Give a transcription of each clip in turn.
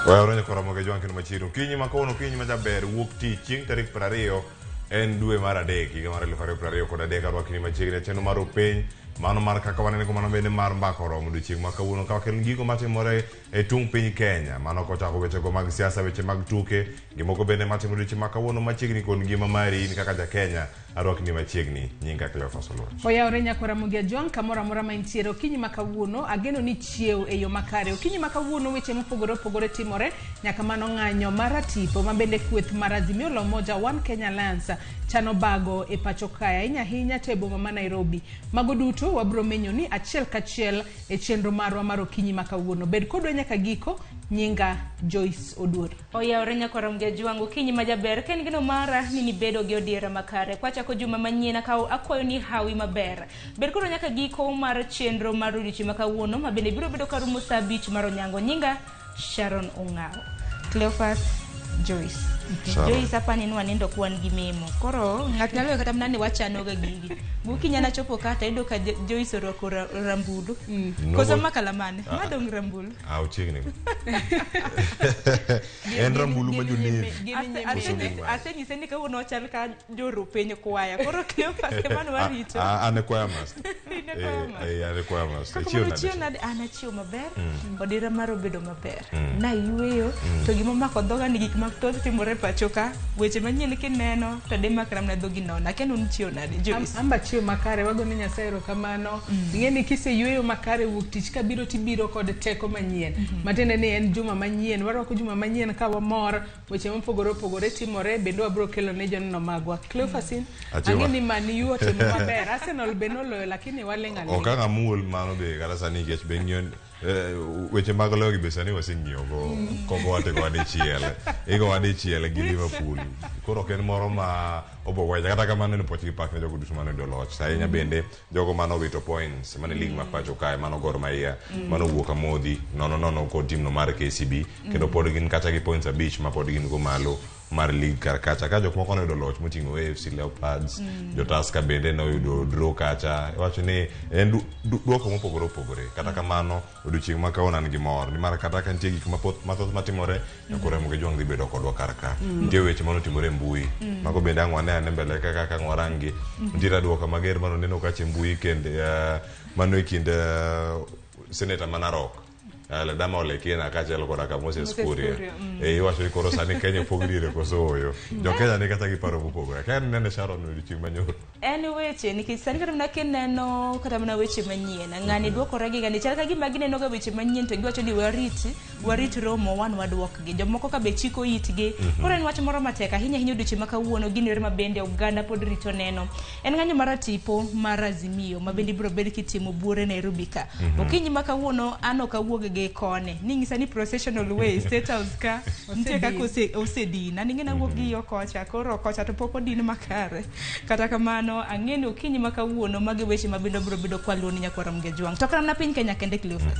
Wayawre nyaka Ramogi Ajwang' kendo machiegni. Okinyi ma kawuono okinyi ma jaber wuok tich chieng' tarik 20 en dwe mar adek higa mar 2023 arwakni machiegni e chenro mar openy mano mar kaka wanene ko mano bende mar mbaka oromo odiochieng' ma kawuono ka wakelo gigo matimore e tung' piny Kenya mano kochako wechego mag siasa weche mag tuke gimoko bende matimore odiochieng' ma kawuono machiegni kod ngima mari in kaka ja Kenya Arwakni machiegni, nyinga Cleophas Oluoch. Oyawore nyakwa Ramogi Ajwang' kamoro amora ma intiere okinyi ma kawuono ageno ni chiew e yo makare. Okinyi ma kawuono weche mopogore opogore timore nyaka mano ng'anyo mar ratipo ma bende kweth mar Azimio la Umoja One Kenya Alliance chano bago e pacho kae ahinya ahinya to e boma ma Nairobi. Mago duto wabro menyo ni achiel kachiel e chenro marwa mar okinyi ma kawuono. Bed kodwa nyaka giko, nyinga Joyce Oduor. Oyawore nyakwar Ramogi Ajwang' okinyi ma jaber ka en geno mara ni nibedo gi odiera makare. Kwachako juma manyien akawo akwayo ni hawi maber. Bed kodwa nyaka giko mar chenro mar odiochieng' ma kawuono ma bende biro bedo karumo saa abich mar onyango. Nyinga Sharon Ong'awo. Cleophas Joyce. Sharon. Joyce apani ni wanindo ka wan gi memo. Koro ng'ato nyalo kata mana ni wachanoga gigi. Gokinyi anachopo ka to ayudo ka Joyce orwako rambulu. Koso makala mane? Madong' rambulu. Ah, ochiegni. En rambulu ma jonevi. Asenyise ni kawuono ochal ka joru piny kwaya. Koro Cleophas ema ne warito. Ah, an e kwaya master. In e kwaya master. Eh, an e kwaya master. Kaka Ichiew mano nade? chiew nade? An achiew maber. Odira mara obedo maber. Nayueyo to gima omako dhoga ni gik mathoth timore e pacho ka. Weche manyien kineno to dimakra mana dhogi nono. Akia ni un chiew nade Joyce? Amba chiew makare wago ne Nyasaye erokamano. Ing'e ni kiseyueyo makare wuok tich kabiro tibiro kod teko manyien. Matiende ni en juma manyien. Warwako juma manyien ka wamor, weche mopogore opogore timore bende wabiro kelo ne joneno magwa. Cleophas in Achiew ang'e ni Man U otimo maber. Arsenal be noloyo lakini waling' Ok aling'a. ang' amuol mano be kata sani nikech be ng'iyo weche mag loyo gi be sani waseng'iyo go kogowa to igowa dichiel igowa dichiel gi Liverpool koro ok en moro ma obogo ahinya kata kamano en puoch gi pak ne jogo duto mane oyudo loch ahinya bende jogo mane owito points mane league ma pacho kae mano Gor Mahia mano owuok amodhi nono nono kod team no mar KCB kendo pod gin kacha gi points abich ma pod gin go malo mar league kar kacha ka jok moko noyudo loch moting'o AFC Leopards jo Tusker bende noyudo draw kacha iwacho ni en duoko mopogore opogore kata kamano odiochieng' ma kawuono an gi mor nimar kata ka nitie gik mathoth matimore nyaka Ramogi Ajwang' dhi bedo kodwa kar ka nitie weche manotimore e mbui mago bende ang' wane ane mbele ka kaka ang' waranggi nitiere aduoka mager manoneno kacha e mbui kend mano e kind seneta ma Narok Ledama Ole Kina kaachiel koda ka Moses Moses Kuria. Kuria, Eh, iwacho ni koro sani Kenya opog diere koso ooyo. Jo Kenya ni kata gi paro mopogore. Ka en nene Sharon odiochieng' manyoro. En weche nikech sani kata mana kineno kata mana weche manyien ng'ani dwokore gi ng'ani chal ka gima gineno ga weche manyien to giwacho ni warit warit romo wan wadwokgi jomoko ka be chiko itgi koro en wach moro matek ahinya ahinya odiochieng' ma kawuono gin yore ma bende oganda pod rito neno en ng'anyo mar tipo mar Azimio ma bende ibiro bed kitimo buore Nairobi ka okinyi ma kawuono an ok awuog gi koni ning'isa ni processional way State House ka nitie kaka osedin an ing'e nawuok gi yo kocha koro kocha to pok odin makare kata kamano ang'e ni okinyi ma kawuono magi weche ma bende obiro bedo kwaluwo ni nyakwar Ramogi Ajwang' to kata mana piny Kenya kende Cleophas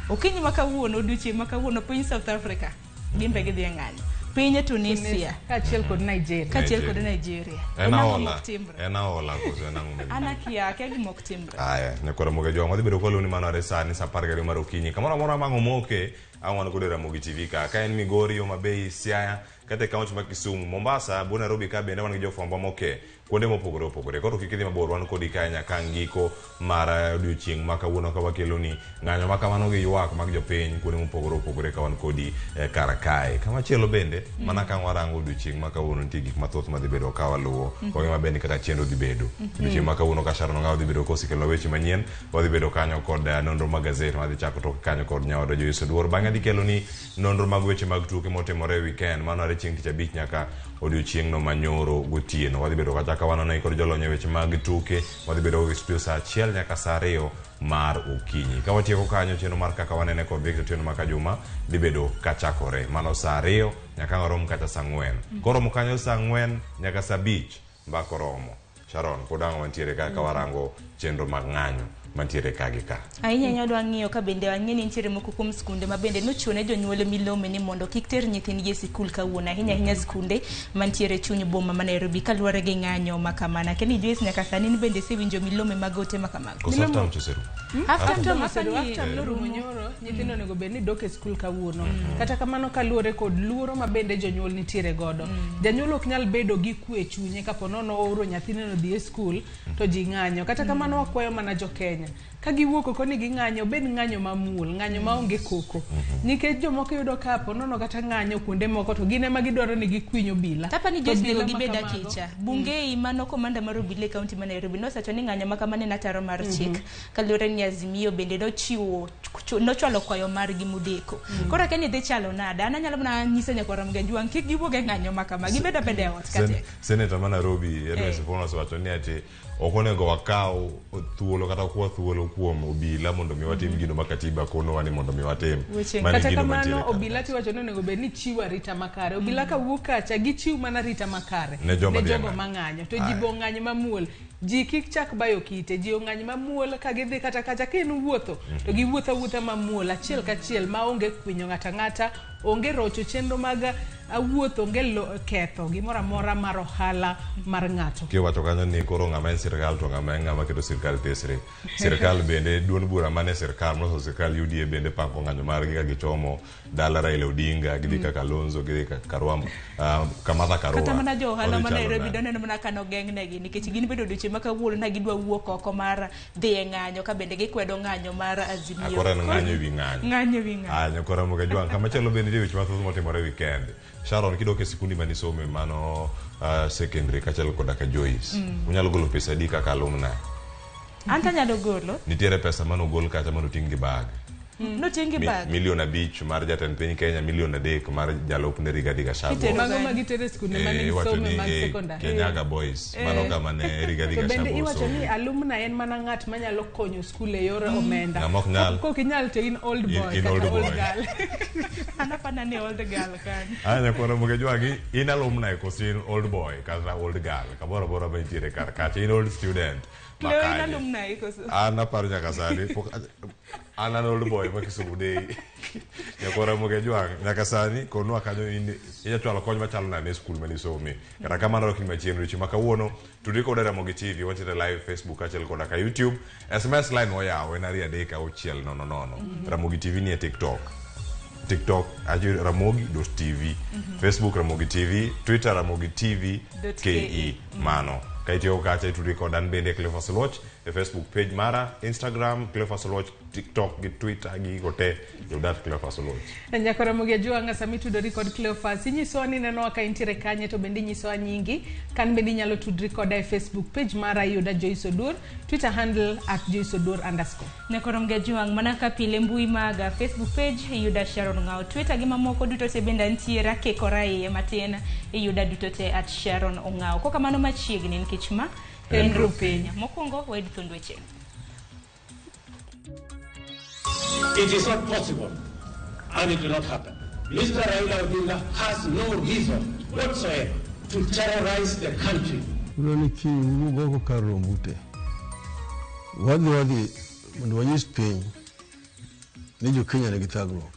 okinyi ma kawuono odiochieng' ma kawuono piny South Africa gin be gidhi e ng'anyo piny Tunisia Kaachiel kod Nigeria. kaachiel kod Nigeria En En ang'o aola. mok timre En aola koso en ang'o an akia akia gima ok timre Aya, nyakwar Ramogi Ajwang' wadhi bedo kwaluwo ni mano are sani saa apar gariyo mar okinyi. Kamoro amora ma ang' omoke, ang' wan kod e Ramogi TV ka. Ka en Migori, Homa Bay, Siaya, kata e kaunti ma Kisumu, Mombasa, bu Nairobi ka bende wan gi jofwambo moke kuonde mopogore opogore. Koro kik idhi mabor, wan kodi kae nyaka ang' giko mar odiochieng' ma kawuono ka wakeloni ng'anyo ma kamano gi ywak mag jopiny kuonde mopogore opogore ka wan kodi kar kae. Kamachielo bende, mana ka warango odiochieng' ma kawuono nitie gik mathoth madhi bedo ka waluwo. Wang'e maber ni kaka chenro dhi bedo. Odiochieng' ma kawuono ka Sharon Ong'awo dhi bedo kosekelonwa weche manyien, wadhi bedo kanyo kod nonro mag gazet madhi chako tok kanyo kod nyawadwa Joyce Oduor. Bang'e dhi keloni nonro mag weche mag tuke motimore e weekend mano are chieng' tich abich nyaka odiochieng'no manyoro gotieno. Wadhi bedo kacha ka waneno kod jolony e weche mag tuke, wadhi bedo e studio saa achiel nyaka saa ariyo mar okinyi. Ka watieko kanyo chenro mar kaka wanene kod Victor Otieno ma Kajuma dhi bedo kachakore mano saa ariyo nyaka ang' orom kata saa ang'wen. Koromo kanyo saa ang'wen nyaka saa abich mbaka oromo. Sharon, pod ang' wantiere ka ka warango chenro mag ng'anyo. Mantiere ka gi ka. Ahinya ahinya wadwa ng'iyo ka bende wang'e ni nitiere moko kuom skunde ma bende nochiwo ne jonyuol milome ni mondo kik ter nyithindgi e sikul kawuono, ahinya ahinya skunde mantiere e chuny boma ma Nairobi kaluwore gi ng'anyo ma kamano. Akia ni Joyce nyaka sani in bende isewinjo milome mag ote ma kamago? Koso half term to oserumo? Half term Half term to oserumo, hapa ni half term norumo nyoro, nyithindo onego bed ni dok e skul kawuono. Kata kamano kaluwore kod luoro ma bende jonyuol nitiere godo. Janyuol ok nyal bedo gi kwe e chunye kapo nono ooro nyathine nodhi e skul to ji ng'anyo. Kata kamano wakwayo mana jo Kenya. Ka giwuok oko ni ging'anyo, obed ng'anyo mamuol, ng'anyo maonge koko. Nikech jomoko iyudo ka po nono kata ng'anyo kuonde moko to gin ema gidwaro ni gikwiny obila. Tapa ni To Joyce obila onego ma gibed kamago- akicha. Bungei mano komanda mar obila e kaunti ma Nairobi nosewacho ni ng'anyo ma kamano en ataro mar chik. Kaluwore ni Azimio bende nochiwo nochwalo kwayo margi modeko. Koro akia ni dhi chalo nade. An anyalo mana nyiso nyakwar Ramogi Ajwang' kik giwuog e ng'anyo ma kama. Gibed abeda e ot katek. Senator ma Nairobi Edwin Eh. Sifuna osewacho ni ati ok onego wakaw thuolo kata kwa thuolo kuom obila mondo mi watim gino ma katiba konowa ni mondo mi watim. Weche- Mano e Kata gino mantiere kamano ka. obila tiwacho ni onego bed ni chiwo arita makare. Obila ka wuok kacha gichiw mana arita makare Ne joma dhi e jogo ng'anyo. mang'anyo. To ji Aye. be ong'any mamuol. Ji kik chak bayo kite, ji ong'any mamuol ka gidhi kata kacha ka en wuotho to giwuotho awuotha mamuol achiel kachiel maonge kwinyo ng'ato ang'ata, onge rocho chenro mag wuoth, onge ketho gimoro amora mar ohala mar ng'ato. Kiwacho kanyo ni koro ng'ama en sirkal to ng'ama en ng'ama keto sirkal tesre. Sirkal bende duond bura mane sirkal moloso sirkal UDA bende pango ng'anyo margi ka gichomo dala Raila Odinga, gidhi ka Kalonzo, gidhi ka Karua, Kamatha Karua. Kata mana jo ohala Odhi ma chalo Nairobi nade? doneno mana ka nogeng'negi nikech gin bende odiochieng' ma kawuono na gidwa wuok oko mar dhi e ng'anyo ka bende gikwedo ng'anyo mar Azimio. Akoro en ng'anyo ewi ng'anyo. Ng'anyo ewi ng'anyo. Ah, nyakora Ramogi Ajwang', kamachielo bende nitie weche mathoth motimore e weekend. Sharon, kidok e sikundi manisome mano secondary kaachiel koda ka Joyce, unyalo golo pesa adi kaka alumni? An to anyalo golo. Nitiere pesa manogol kacha manoting' gi bag. Noting' gi bag. Milion 5 mar jatend piny Kenya, milion 3 mar jalupne Rigathi Gachagua. Itero Mago gani? ma gitere e skunde mane Iwacho gisome ni mag sekondar. Kenyaga Boys, mano kama ne Rigathi To bende Gachagua iwacho ni osome. alumni en mana ng'at manyalo konyo skul e yor omenda. Ng'ama ok nyal. Kok inyal to in old boy In kata old old boy. girl. An apana ni old girl kanyo. Aya nyakwara Ramogi Ajwang', in alumni koso in old boy kata old girl, kamoro amora ma intiere kar kacha, in old student. Leo in Makanye. alumni koso? An aparo nyaka sani pok an an old boy ma Kisumu Day. Nyakwara Ramogi Ajwang', nyaka sani konwa kanyo in inya chwalo kony machalo nade e skul manisome. Kata kamano dok machien weche ma kawuono tudri koda Ramogi TV wantiere live Facebook kaachiel koda ka YouTube. SMS line oyaw en 23600. Ramogi TV ni e TikTok. TikTok achiel ramogi.tv, Facebook Ramogi TV, Twitter Ramogi TV Dot KE. Mano. Ka itiyo kacha itudri koda an bende Cleophas Oluoch e Facebook page mara, Instagram Cleophas Oluoch, TikTok gi Twitter gi gigo te yudat Cleophas Oluoch. Nyakora Ramogi Ajwang' sama itudori kod Cleophas inyisowa ni inenowa ka intiere kanye to bende inyisowa nyingi kan bende inyalo tudri koda e Facebook page mara iyuda Joyce Oduor, Twitter handle at Joyce Oduor underscore. Nyakora Ramogi Ajwang' mana ka pile mbui maga Facebook page iyuda Sharon Ong'ao, Twitter gi mamoko duto te bende antiere akikora iye matin iyuda duto te at Sharon Ong'ao. Kokamano machiegni nikech ma en Rupiny. Mokwongo wayud thund weche. It is not possible, and it will not happen. Mr. Raila Odinga has no reason whatsoever to terrorize the country. Uro ni kiny wuog oko kar romb ute. Wadhi wadhi mondo wanyis piny ni jo Kenya nigi thagruok.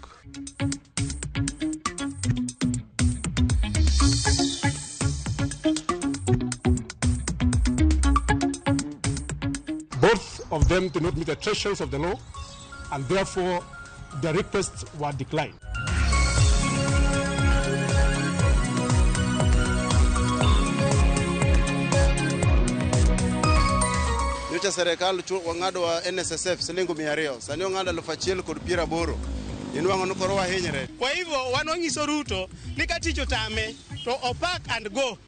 Both of them did not meet the thresholds of the law, and therefore the requests were declined. Nyocha serikal ong'ado wa NSSF siling 200, sani ong'ado 1,080. Inwang'o ni koro wahinyre. Kwa hivyo wan wanyiso Ruto ni ka tich otame to o pack and go.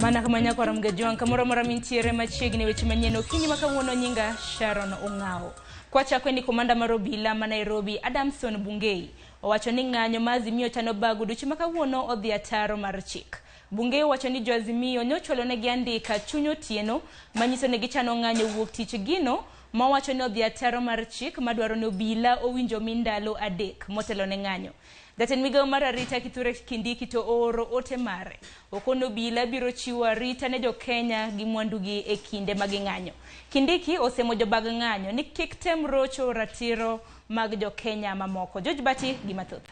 Mana kama nyakwar Ramogi Ajwang' kamoro amora mintiere machiegni weche manyien okinyi ma kawuono nyinga Sharon Ong'ao. Kwachako ni komanda mar obila ma Nairobi Adamson Bungei owacho ni ng'anyo ma Azimio chano bago odiochieng' ma kawuono odhi ataro mar chik. Bungei owacho ni jo Azimio nyochwalo negi andika chuny otieno manyiso ni gichano ng'anyo wuok tich gino ma wacho ni odhi ataro mar chik madwaro ni obila owinjo mi ndalo 3 motelo ne ng'anyo. Jatend migawo mar arita Kithure Kindiki to ooro ote mare. Okono obila biro chiwo arita ne jo-Kenya gi mwandugi e kinde ma ging'anyo. Kindiki osemo jobag ng'anyo ni kik tem rocho ratiro mag jo-Kenya mamoko. George Bati gi mathoth.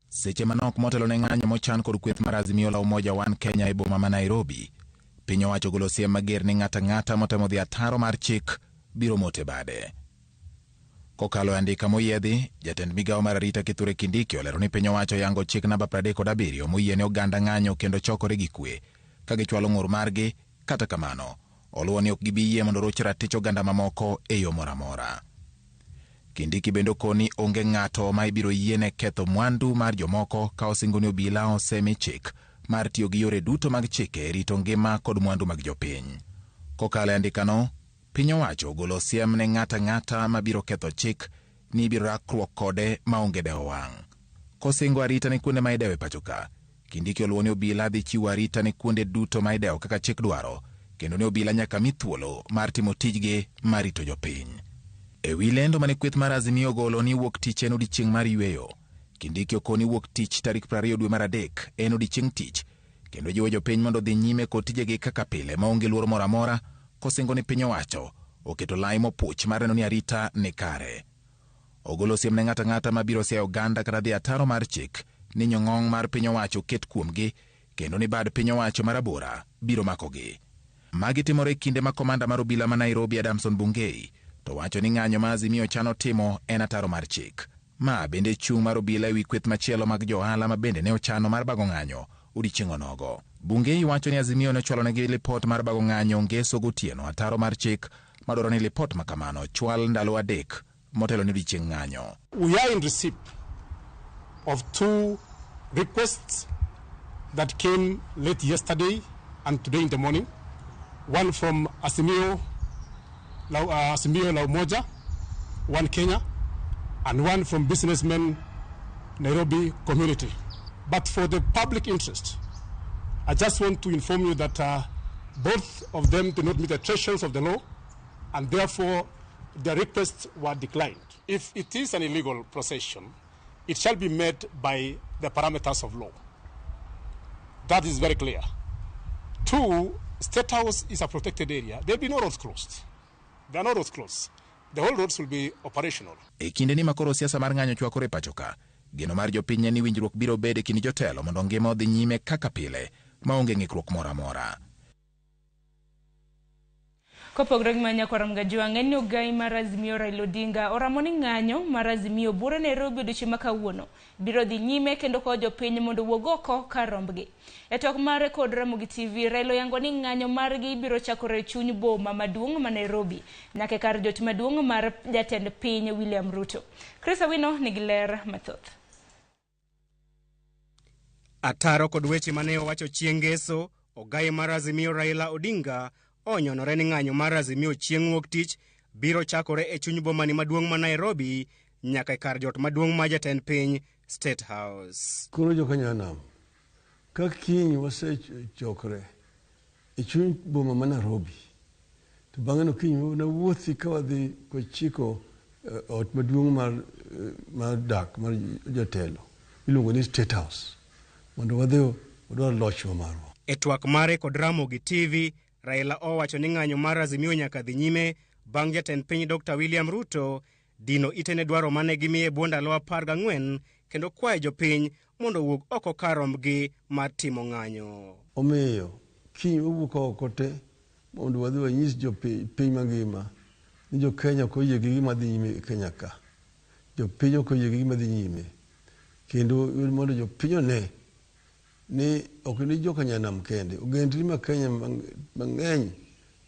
Seche manok motelo ne ng'anyo mochan kod kweth mar Azimio la Umoja One Kenya e boma ma Nairobi, piny owacho ogolo siem mager ni ng'ato ang'ata motemo dhi ataro mar chik biro mote bade. Kokalo e andika moyiedhi, jatend migawo mar arita Kithure Kindiki olero ni piny owacho yango chik namba 37 moyie ne oganda ng'anyo kendo chokore gi kwe ka gichwalo ng'ur margi. Kata kamano, oluwo ni ok gibi yie mondo roch ratich oganda mamoko e yo moro amora. Kindiki bende okoni onge ng'ato ma ibiro yiene ketho mwandu mar jomoko ka osingo ni obila osemi chik mar tiyo gi yore duto mag chike e rito ngima kod mwandu mag jopiny. Kokalo e andikano, piny owacho ogolo siem ne ng'ato ang'ata mabiro ketho chik ni ibiro rakruok kode maonge dewo wang'. Kosingo arita ne kuonde ma idewo e pacho ka, Kindiki oluwo ni obila dhi chiwo arita ne kuonde duto ma idewo kaka chik dwaro, kendo ni obila nyaka mi thuolo mar timo tijgi mar rito jopiny. E wi lendo mane kweth mar Azimio ogolo ni wuok tich en odiechieng' mar yweyo, Kindiki okoni wuok tich tarik 20 dwe mar 3 en odiechieng' tich, kendo jiwo jopiny mondo odhi nyime kod tijegi kaka pile maonge luoro moro amora, kosingo ni piny owacho oketo lai mopuch mar neno ni arita ni kare. Ogolo siem ne ng'ato ang'ata mabiro siayo oganda kata dhi ataro mar chik ni nyong'ong' mar piny owacho oket kuomgi, kendo ni bad piny owacho marabora biro makogi. Magi timore e kinde ma komanda mar obila ma Nairobi Adamson Bungei to wacho ni ng'anyo ma Azimio chano timo en ataro mar chik. Ma bende chung' mar obila ewi kweth machielo mag jo ohala ma bende ne ochano mar bago ng'anyo odiechieng' onogo. Bungei wacho ni Azimio ne ochwalonegi lipot mar bago ng'anyo ngeso gotieno ataro mar chik madwaro ni lipot ma kamano chwal ndalo 3 motelo ni odiechieng' ng'anyo. We are in receipt of 2 requests that came late yesterday and today in the morning. One from Azimio La Umoja, One Kenya, and one from businessmen Nairobi community. But for the public interest, I just want to inform you that both of them do not meet the thresholds of the law, and therefore their requests were declined. If it is an illegal procession, it shall be made by the parameters of law. That is very clear. 2, State House is a protected area. There will be no roads closed. There are no roads closed. The whole roads will be operational. E kinde ni makoro siasa mar ng'anyo chwakore pacho ka, geno mar jopiny en ni winjruok biro bedo e kind jotelo mondo ngima odhi nyime kaka pile maonge ng'ikruok moro amora. Kopogore gi mano, nyakwar Mgajwang' en ni ogai mar Azimio Raila Odinga oramo ni ng'anyo mar Azimio buore Nairobi odiechieng' ma kawuono biro dhi nyime kendo kowo jopiny mondo owuog oko kar rombgi. E twak mare kod Ramogi TV, Raila oyango ni ng'anyo margi biro chakore e chuny boma maduong' ma Nairobi nyaka e kar jot maduong' mar jatend piny William Ruto. Chris Awino nigi ler mathoth. Ataro kod weche mane owacho chieng' ngeso, ogai mar Azimio Raila Odinga onyonore ni ng'anyo mar Azimio chieng' wuok tich biro chakore e chuny bomani maduong' ma Nairobi nyaka e kar jot maduong' ma jatend piny State House. Koro jokanyanam, ka kiny wasechokre e chuny boma ma Nairobi, to bang'e no kiny nawuothi ka wadhi kochiko ot maduong' mar dak mar jotelo iluongo ni State House mondo wadhi wadwar loch ma marwa. E twak mare kod Ramogi TV, Raila owacho ni ng'anyo mar Azimio nyaka dhi nyime bang' jatend piny Dr. William Ruto dino ite ne dwaro mane gimiye bwo ndalo 14 kendo kwayo jopiny mondo owuog oko kar rombgi mar timo ng'anyo. Omiyo kiny wawuok oko te mondo wadhi wanyis jopiny mangima ni jo Kenya ok oyie gi gima dhi nyime e Kenya ka. Jopiny ok oyie gi gima dhi nyime. Kendo mondo jopiny one ni ok ni joka nyanam kende, ogendni ma Kenya mang'eny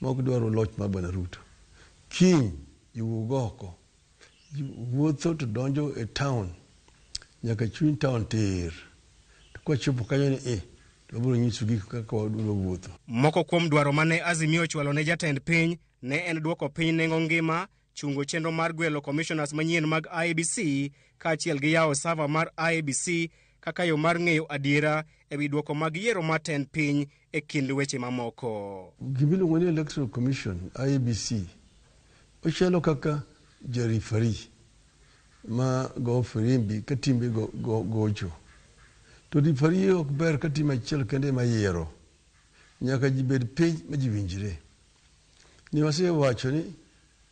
ma ok dwar loch mar Bwana Ruto. Kiny jiwuog oko, ji wuotho to donjo e town nyaka chuny town tir. To kwachopo kanyo ni to wabiro nyiso gik kaka wadwa wuotho. Moko kuom dwaro mane Azimio ochwalo ne jatend piny ne en duoko piny nengo ngima, chungo chenro mar gwelo commissioners manyien mag IEBC kaachiel gi yawo server mar IEBC kaka yo mar ng'eyo adiera ewi duoko mag yiero mar tend piny e kind weche mamoko. Gimiluongo ni Electoral Commission, IEBC, Ochalo kaka jarifari ma go firimbi ka timbe gocho. To rifari ok ber ka tim achiel kende ema yiero. Nyaka ji bed piny ma ji winjre. Ni wasewacho ni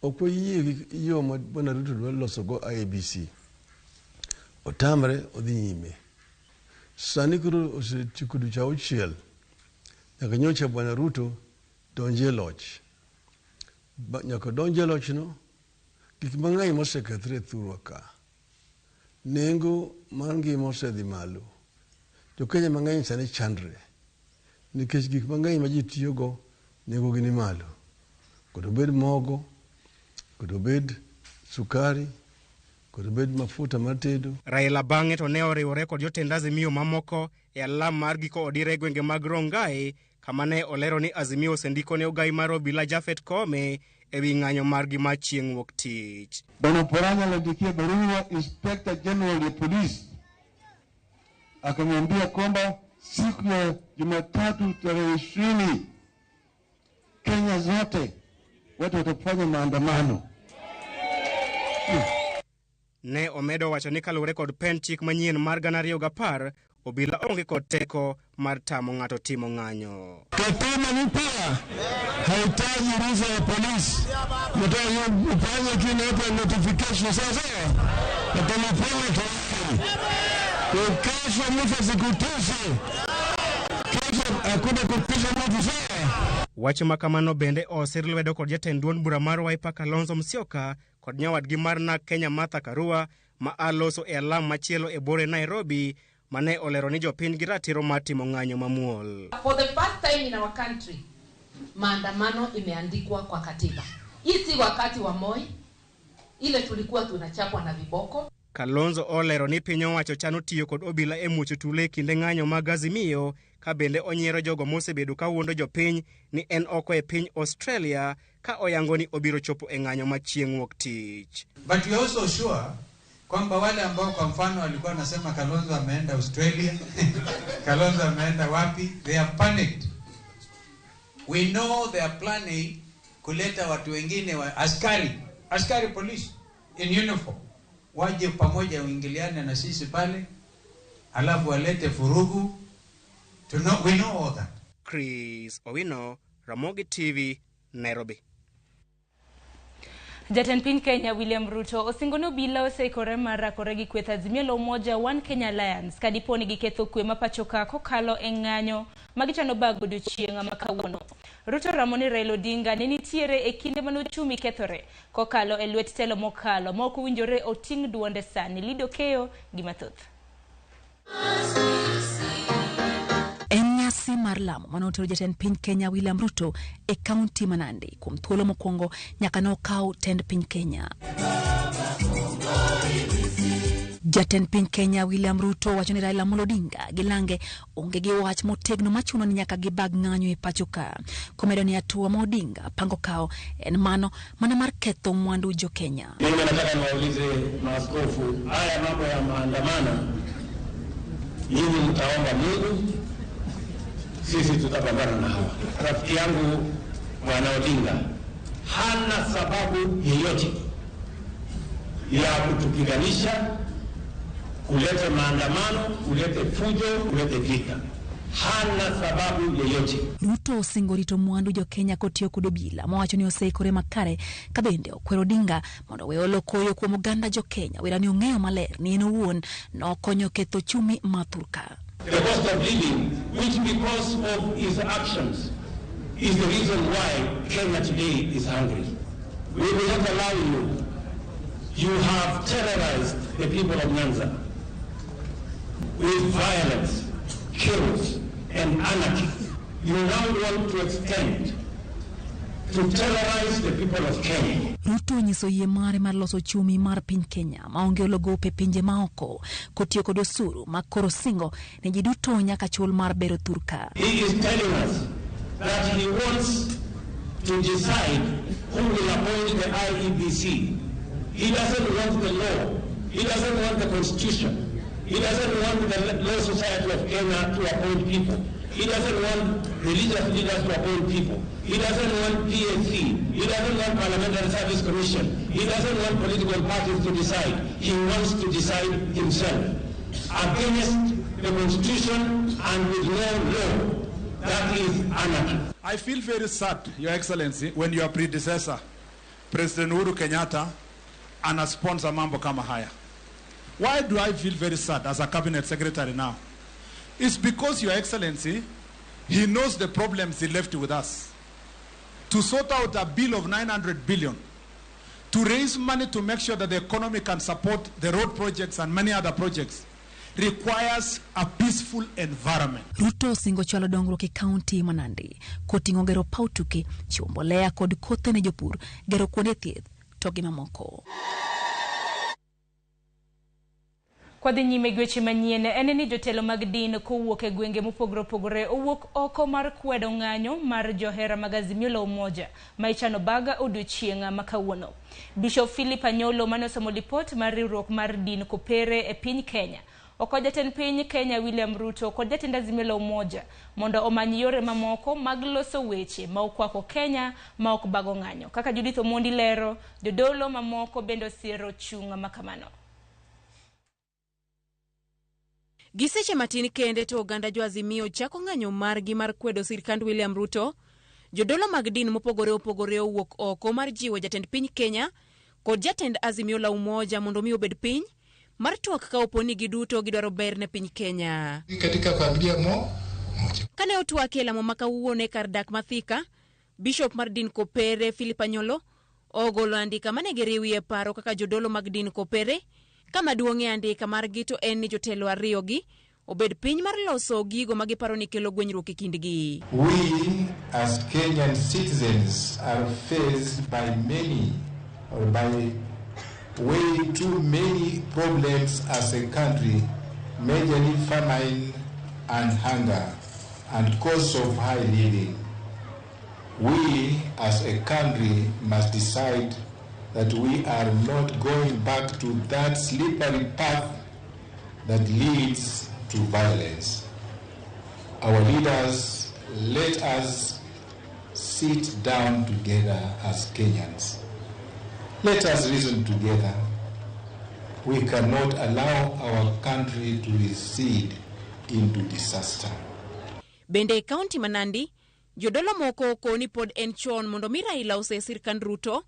ok wayie gi yo ma Bwana Ruto dwa losogo IEBC. Otamre odhi nyime. Sani koro osetieko dweche auchiel nyaka nyocha Bwana Ruto donje loch. Nyaka donje loch no, gik mang'eny mosekethre e thurwa ka. Nengo mar ngima osedhi malo. Jo Kenya mang'eny sani chandre nikech gik mang'eny ma ji tiyogo nengo gi ni malo. Kod obed mogo, kod obed sukari, kod obed mafuta mar tedo. Raila bang'e to ne oriwore kod jotend Azimio mamoko e alam mar giko odira e gwenge mag Rongai, kama ne olero ni Azimio osendiko ne ogai mar obila Japhet Koome ewi ng'anyo margi ma chieng' wuok tich. Bwana Oparanya aliandikia barua Inspector General ya polisi akamwambia kwamba siku ya Jumatatu tarehe 20 Kenya zote watu watafanya maandamano. Ne omedo wacho ni kaluwore kod pend chik manyien mar 2010, obila onge kod teko mar tamo ng'ato timo ng'anyo. Katiba mpya haitaji ruhusa ya polisi. Nataka ufanye kile inaitwa notification, sawa sawa? Na telefoni tayari. Kwa kesho mtu asikutishe. Kesho hakuna kutisha mtu, sawa? Wach ma kamano bende osir lwedo kod jatend duond bura mar Wiper Kalonzo Musyoka kod nyawadgi mar NARC Kenya Martha Karua ma a loso e alam machielo e bore Nairobi mane olero ni jopiny gi ratiro mar timo ng'anyo mamuol. For the first time in our country, maandamano imeandikwa kwa katiba. Hii si wakati wa Moi, ile tulikuwa tunachapwa na viboko. Kalonzo olero ni piny owacho chano tiyo kod obila e muocho tule e kinde ng'anyo mag Azimio ka bende onyiero jogo mosebedo ka wuondo jopiny ni en oko e piny Australia ka oyango ni obiro chopo e ng'anyo ma chieng' wuok tich. But we are also sure kwamba wale ambao kwa mfano walikuwa wanasema Kalonzo ameenda Australia, Kalonzo ameenda wapi, they have panicked. We know they are planning kuleta watu wengine wa askari police in uniform waje pamoja uingiliane na sisi pale, alafu walete furugu. To know, we know all that. Chris Owino, Ramogi TV, Nairobi. Jatend piny Kenya William Ruto osingo ni obila oseikore mar rakore gi kweth Azimio la Umoja One Kenya Alliance ka dipo ni giketho kwe ma pacho ka kokalo e ng'anyo ma gichano bago odiochieng' ma kawuono. Ruto ramo ni Raila Odinga ne nitiere e kinde mane ochumi kethore kokalo e lwet telo mokalo ma ok owinjore oting' duonde sani. Lido Keyo gi mathoth. En nyasi mar lamo mane otero jatend piny Kenya William Ruto e kaunti ma Nandi kuom thuolo mokwongo nyaka ne okaw tend piny Kenya. Jatend piny Kenya William Ruto wacho ni Raila Amolo Odinga gi lange onge gi wach motegno machuno ni nyaka gibag ng'anyo e pacho ka. Komedo ni hatua ma Odinga pango kawo en mano mana mar ketho mwandu jo Kenya. Mimi nataka niwaulize maaskofu, haya mambo ya maandamano, nyinyi mtaomba Mungu, sisi tutapambana na hawa. Rafiki yangu Bwana Odinga hana sababu yeyote ya kutupiganisha, kuleta maandamano, kulete fujo, kulete vita. Hana sababu yeyote. Ruto osingo rito mwandu jo Kenya kotiyo kod obila mowacho ni oseikore makare ka bende okwero Odinga mondo we olo koyo kuom oganda jo Kenya wera ni ong'eyo maler ni en owuon nokonyo ketho ochumi ma thurka. The cost of living, which because of his actions is the reason why Kenya today is hungry. We will not allow you. You have terrorized the people of Nyanza with violence, chaos, and anarchy. You now want to extend to terrorize the people of Kenya. Ruto onyiso yie mare mar loso ochumi mar piny Kenya maonge olo gope pinje maoko kotiyo kod osuru ma koro singo ni ji duto nyaka chul mar bero thurka. He is telling us that he wants to decide who will appoint the IEBC. He doesn't want the law. He doesn't want the constitution. He doesn't want the Law Society of Kenya to appoint people. He doesn't want religious leaders to appoint people. He doesn't want PAC. He doesn't want Parliamentary Service Commission. He doesn't want political parties to decide. He wants to decide himself against the Constitution and with no law. That is anarchy. I feel very sad, Your Excellency, when your predecessor, President Uhuru Kenyatta, anasponsor mambo kama haya. Why do I feel very sad as a cabinet secretary now? It's because, Your Excellency, he knows the problems he left with us. To sort out a bill of 900 billion, to raise money to make sure that the economy can support the road projects and many other projects, requires a peaceful environment. Ruto osingo chwalo dongruok e kaunti ma Nandi koting'o gero paw tuke, chiwo mbolea kod kothe ne jopur, gero kuonde thieth to gi mamoko. Kwadhi nyime gi weche manyien en ni jotelo mag din kowuok e gwenge mopogore opogore owuok oko mar kwedo ng'anyo mar johera mag Azimio la Umoja ma ichano baga odiochieng' ma kawuono. Bishop Philip Anyolo mane osomo lipot mar riwruok mar din Kopere e piny Kenya okwayo jatend piny Kenya William Ruto kod jatend Azimio la Umoja mondo omany yore mamoko mag loso weche ma okwako Kenya ma ok bago ng'anyo. Kaka Judith Omondi lero, jodolo mamoko bende osiero chung' ma kamano. Gi seche matin kende to oganda jo Azimio chako ng'anyo margi mar kwedo sirkand William Ruto. Jodolo mag din mopogore opogore owuok oko mar jiwo jatend piny Kenya kod jatend Azimio la Umoja mondo mi obed piny mar twak ka opo ni giduto gidwaro ber ne piny Kenya. Katika familia moja. Kane otwak e lamo ma kawuono e kar dak ma Thika, Bishop mar din Kopere Philip Anyolo ogolo andika mane giriwie paro kaka jodolo mag din Kopere. Kama duong' e andika margi to en ni jotelo ariyogi obed piny mar loso gigo ma giparo ni kelo gwenyruok e kindgi. We as Kenyan citizens are faced by many or by way too many problems as a country, majorly famine and hunger and cost of high living. We as a country must decide that we are not going back to that slippery path that leads to violence. Our leaders, let us sit down together as Kenyans. Let us reason together. We cannot allow our country to recede into disaster. Bende e kaunti ma Nandi, jodolo moko okoni pod en chon mondo mi Raila ose sirkand Ruto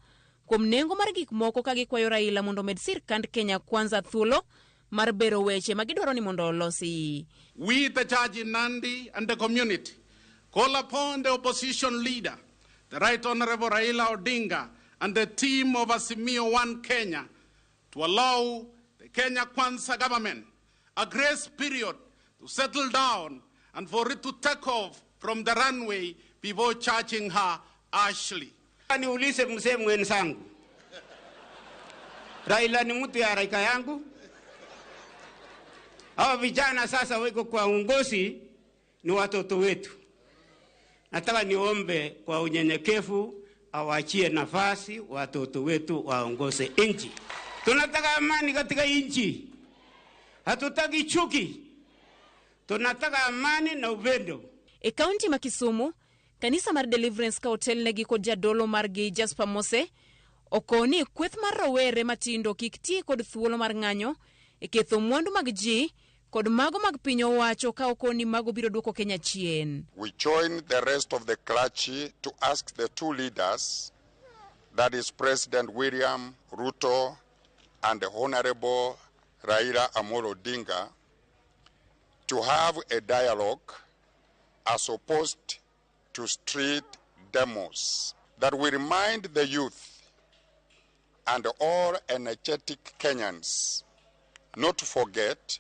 kuom nengo mar gik moko ka gikwayo Raila mondo omed sirkand Kenya Kwanza thuolo mar bero weche ma gidwaro ni mondo olosi. We, the church in Nandi and the community, call upon the opposition leader, the Right Honorable Raila Odinga, and the team of Azimio One Kenya to allow the Kenya Kwanza government a grace period to settle down and for it to take off from the runway before charging her harshly. Niulize mzee mwenzangu, Raila ni mtu ya rika yangu? Hawa vijana sasa weko kwa uongozi ni watoto wetu. Nataka niombe kwa unyenyekevu awachie nafasi watoto wetu waongoze nchi. Tunataka amani katika nchi, hatutaki chuki, tunataka amani na upendo. E kaunti ma Kisumu, kanisa mar Deliverance ka otelnegi kod jadolo margi Jasper Mose okoni kweth mar rowere matindo kik ti kod thuolo mar ng'anyo e ketho mwandu mag ji kod mago mag piny owacho ka okoni mago biro duoko Kenya chien. We join the rest of the clergy to ask the two leaders, that is President William Ruto and the Honorable Raila Amolo Odinga, to have a dialogue as opposed to street demos, that we remind the youth and all energetic Kenyans not to forget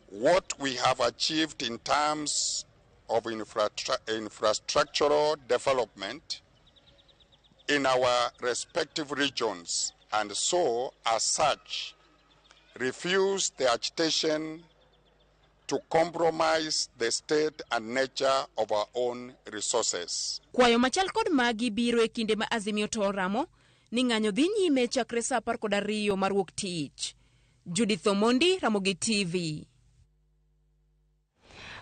what we have achieved in terms of infrastructural development in our respective regions, and so, as such, refuse the agitation to compromise the state and nature of our own resources. Kwayo machal kod magi biro e kinde ma Azimio to oramo ni ng'anyo dhi nyime chakre saa 12 mar wuok tich. Judith Omondi, Ramogi TV.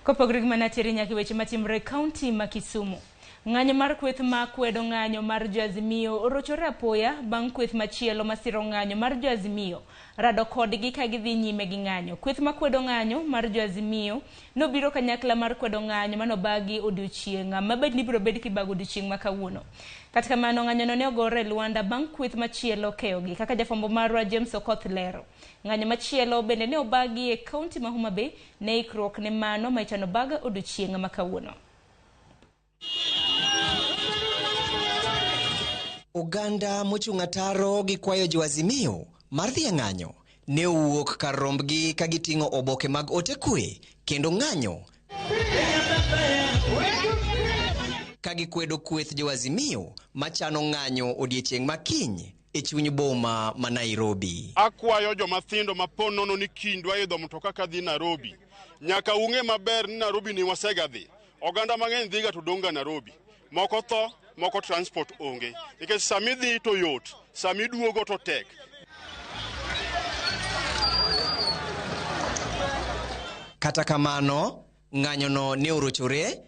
Kopogore gi mano ateri nyaka e weche matimore e kaunti ma Kisumu. Ng'anyo mar kweth ma kwedo ng'anyo mar jo-Azimio orochore apoya bang' kweth machielo masiro ng'anyo mar jo-Azimio rado kodgi ka gidhi nyime gi ng'anyo. Kweth ma kwedo ng'anyo mar jo-Azimio nobiro kanyakla mar kwedo ng'anyo manobagi odiochieng' mabed ni ibiro bed kibago odiochieng' ma kawuono. Kata kamano ng'anyono ne ogore e lwanda bang' kweth machielo keyogi kaka jafwambo marwa James Okoth lero. Ng'anyo machielo bende ne obagi e kaunti ma Homa Bay ne ikruok ne mano ma ichano bag odiochieng' ma kawuono. Oganda mochung' ataro gi kwayo jo Azimio mar dhi e ng'anyo ne owuok kar rombgi ka giting'o oboke mag ote kwe kendo ng'anyo ka gikwedo kweth jo Azimio machano ng'anyo odiechieng' ma kiny e chuny boma ma Nairobi. Akwayo joma thindo ma po nono ni kindwa idho mtoka kadhi Nairobi. Nyaka ung'e maber ni Nairobi ni wasega dhi. Oganda mang'eny dhiga to dong' ga Nairobi. Moko tho, moko transport onge. Nikech sami dhi to yot, sami duogo to tek. Kata kamano, ng'anyono ne orochore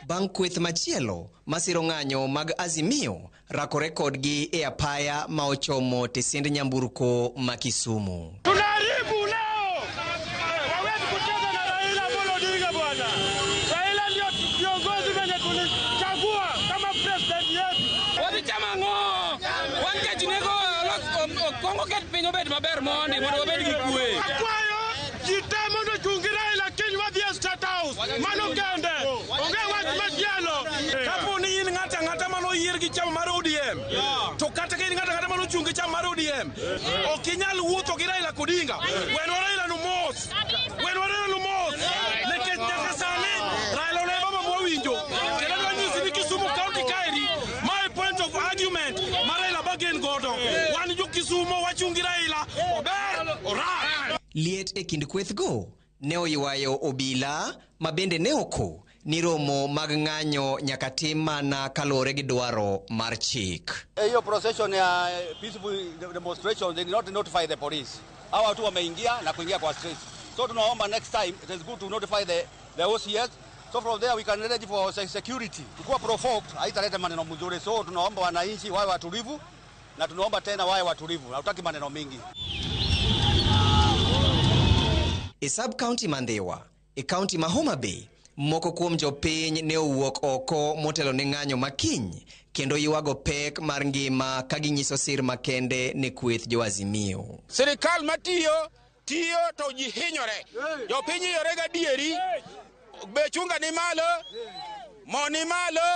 bang' kweth machielo masiro ng'anyo mag Azimio rakore kodgi e apaya ma ochomo tesiend nyamburko ma Kisumu. Tunaharibu leo, hawezi kucheza na Raila Amolo Odinga bwana. Raila ndio kiongozi mwenye tulichagua kama president yetu. Wadhi chamo ang'o? Wan kech nego Kongo ket piny obed maber mondi mondo wabed gi kwe. Akwayo ji te mondo ochung' gi Raila kiny wadhi e State House. Mano kende. Onge wach machielo. Kapo ni in ng'ato ang'ata mane oyier gi chama mar ODM, to kata ka in ng'ato ang'ata mane ochung' gi chama mar ODM, ok inyal wuotho gi Raila Odinga. Wenwa Raila no mos. Wenwa Raila no mos. Nikech nyaka sani Raila ne baba mwawinjo. Kendo adwa nyisi ni Kisumu County kaeri, my point of argument ma Raila bargain godo. Wan jo Kisumo wachung' gi Raila, ober, orach. Liet e kind kwethgo ne oywayo obila ma bende ne oko ni romo mag ng'anyo nyaka tim mana kaluwore gi dwaro mar chik. Hiyo procession ya peaceful demonstration, they did not notify the police. Hawa watu wameingia na kuingia kwa streets. So tunaomba next time it is good to notify the OCS. So from there we can arrange for security. Tukiwa provoked haitaleta maneno mzuri. So tunaomba wananchi wawe watulivu na tunaomba tena wawe watulivu. Hatutaki maneno mingi. E sub county ma Ndhiwa, e county ma Homa Bay, moko kuom jopiny ne owuok oko motelo ne ng'anyo ma kiny kendo ywago pek mar ngima ka ginyiso sir makende ne kweth jo Azimio. Sirikal matiyo tiyo to ji hinyore. Jopiny hinyore gadieri. Bech unga ni malo, mo ni malo,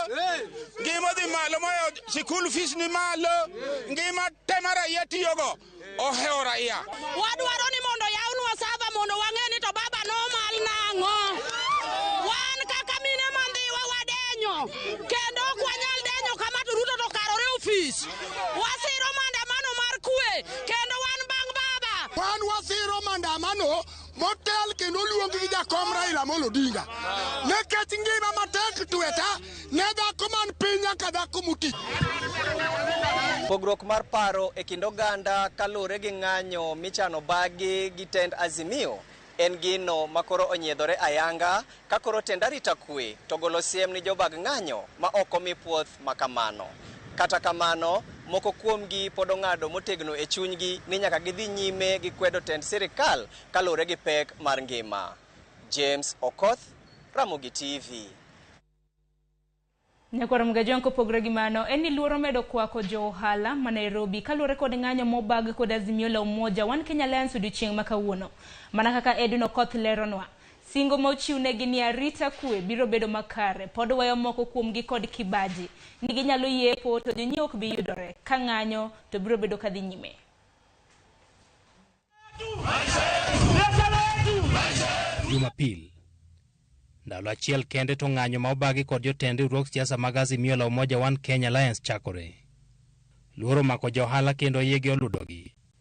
ngima odhi malo moyo sikul fees ni malo, ngima te ma raia tiyogo ohewo raia. Wadwaro ni mondo yawnwa sava mondo wang'e ni to baba nomal nang'o. Wan kaka mine ma Ndhiwa wadenyo kendo ok wanyal denyo kama to Ruto to karore ofis. Wasiro maandamano mar kwe kendo wan bang' baba. Wan wasiro maandamano motel kendo oluong gi jakom Raila Amolo Odinga. Nikech ngima matek tweta ne dhako man piny nyaka dhako moti. Pogruok mar paro e kind oganda kaluwore gi ng'anyo michano bagi gi tend Azimio en gino makoro onyiedhore ayanga ka koro tend arita kwe to golo siem ni jobag ng'anyo ma ok omi puoth makamano. Kata kamano, moko kuomgi pod ong'ado motegno e chunygi ni nyaka gidhi nyime gi kwedo tend sirikal kaluwore gi pek mar ngima. James Okoth, Ramogi TV. Nyakwar Mgajwang' kopogore gi mano en ni luoro medo kwako jo ohala ma Nairobi kaluwore kod ng'anyo mobag kod Azimio la Umoja One Kenya Alliance odiochieng' ma kawuono. Mana kaka Edwin Okoth leronwa, singo ma ochiwnegi ni arita kwe biro bedo makare pod weyo moko kuomgi kod kibaji ni ginyalo yepo to jonyiewo ok bi yudore ka ng'anyo to biro bedo kadhi nyime. Jumapil. Ndalo achiel kende to ng'anyo ma obagi kod jotend riwruog siasa mag Azimio la Umoja One Kenya Alliance chakore. Luoro omako jo ohala kendo yiegi oludogi.